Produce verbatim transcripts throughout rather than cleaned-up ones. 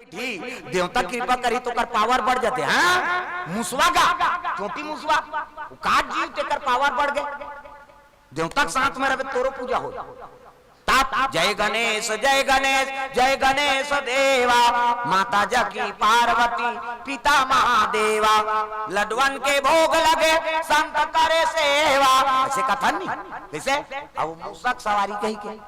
बैठी, देवता कृपा करही तो ओकर पावर बढ़ जाथे। हाँ, मुसवा गा, चोटी मुसवा, वो का जीव तेकर पावर बढ़ गे। देवता के साथ में रहे तोरो पूजा हो। तब जय गणेश, जय गणेश, जय गणेश देवा, माता जकी पार्वती, पिता महादेवा, लडवन के भोग लगे, संत करे सेवा। ऐसे कथन नहीं, कैसे? अब मुसक सवारी कही के,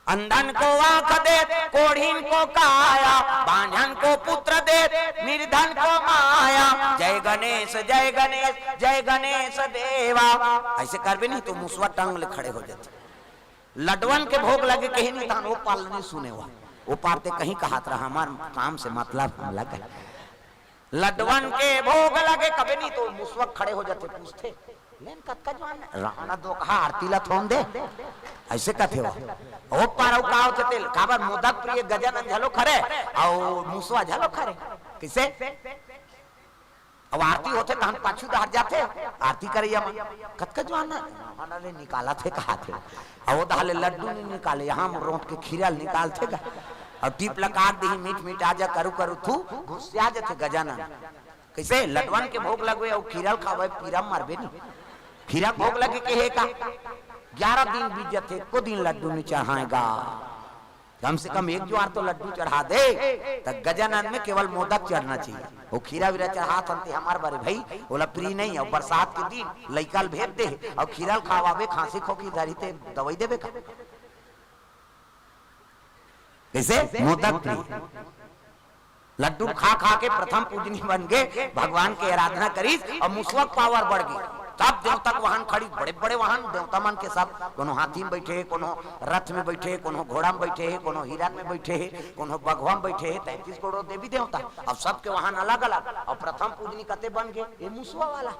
अंधन को आंख दे, कोढ़िन को काया, बांझन को पुत्र दे, निर्धन को माया। जय गणेश, जय गणेश, जय गणेश देवा। ऐसे करबे नहीं तो मुसवा टंग ले खड़े हो जाथे। लडवन के भोग लगे कहीं नहीं तान, वो पाल नहीं सुने हुआ। वो पार ते कहीं कहत रहा, हमार काम से मतलब हम लगे। लडवन के भोग लगे कबे नहीं तो मुसवा खड़े हो जाथे, पूछथे, "लेन कतका जुवान?" "रावण दो कहा आरती ला थोन दे।" ऐसे कथे हो। ओ पार अउ का होथे तेल? काबर मोदक प्रिय गजानन झलो खरे, अउ मुसवा झलो खरे। किसे? अब आरती होथे तहन पाछू डहर जाथे, आरती करैया मन। "कतका जुवान?" "रावण ले निकालत हे," कहत हे। अब वो डहर ले लड्डू नहीं निकाले, यहाँ रोट के खीरा ल निकालथे गा। अब टीप लकार दिही, मीठ मीठ आ जा, करू करू थू, गुस्सिया जाथे गजानन। कैसे? लडवन के भोग लगवे अउ खीरा ल खावे, पीरा मरबे नहीं। खीरा के भोग लगे के हे का? ग्यारह दिन बीत जाथे, एको दिन लड्डू नहीं चढ़ाएगा। कम से कम एक जुवार तो लड्डू चढ़ा दे। त गजानन में केवल मोदक चढ़ना चाहिए। वो खीरा वीरा चढ़ात हन ते हमार बरे भाई, ओला प्रिय नहीं। अउ बरसात के दिन लइका ल भेज दे, अउ खीरा ल खावाबे, खांसी खोखी धरी ते दवाई देबे का? कैसे? मोदक प्रिय। लड्डू खा खा के प्रथम पूजनी बन गे, भगवान के आराधना करिस अउ मुसवा के पावर बढ़ गे। तब देवता के वाहन खड़ी, बड़े बड़े वाहन देवता मन के सब, कोनो हाथी में बैठे, कोनो रथ में बैठे, कोनो घोड़ा में बैठे, कोनो हिरण में बैठे, कोनो बघवा में बैठे, तैंतीस करोड़ देवी देवता। अब सबके वाहन अलग अलग। अउ प्रथम पूजनी कते बन गे? ये मुसवा वाला।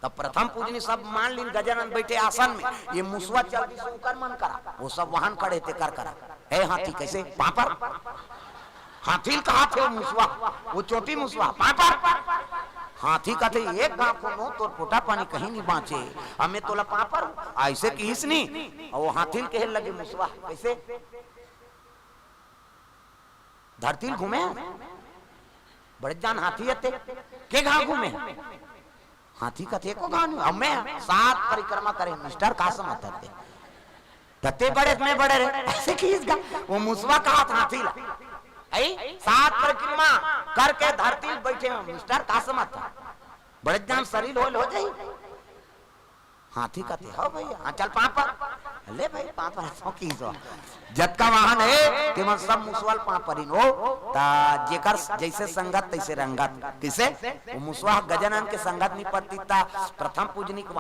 तब प्रथम पूजनी सब मान लीन, गजानन बैठे आसन में, ये मुसवा चल दिस ओकर मन करा, वो सब वाहन खड़े तेकर करा। "ए हाथी, कैसे पापर?" हाथी ल कहाथे वो मुसवा, वो चोटी मुसवा, "पापर।" हाथी कथे, "एक गांव कोनो तोर पोटा पानी कहीं नहीं बांचे, अब मैं तोला पापर हूँ।" ऐसे किहिस नहीं। अउ वो हाथी ल कहे लगे मुसवा, "कैसे?" धरती ल घूमे, बड़े जान हाथी अते, के घांव घूमे? हाथी कथे, "एको घांव नहीं, अब मैं सात परिक्रमा करे, मिस्टर का समझ आथे? तते बड़े, मैं बड़े रे।" ऐसे किहिस गा, वो मुसवा कहाथे हाथी ला, "आई, सात परिक्रमा करके धरती ल बैठे हो, मिस्टर का समझ आथे?" बड़े जान शरीर होल हो जाई। हाथी कथे, "हो भैया, हाँ, चल पापर।" ले भाई, पापर तो की सो। जतका वाहन हे, तेमन सब मुसवा ल पापरिन हो। ता जेकर जैसे संगत, तैसे रंगत। किसे? वो मुसवा गजानन के संगत नहीं पड़ती, ता प्रथम पूजनी के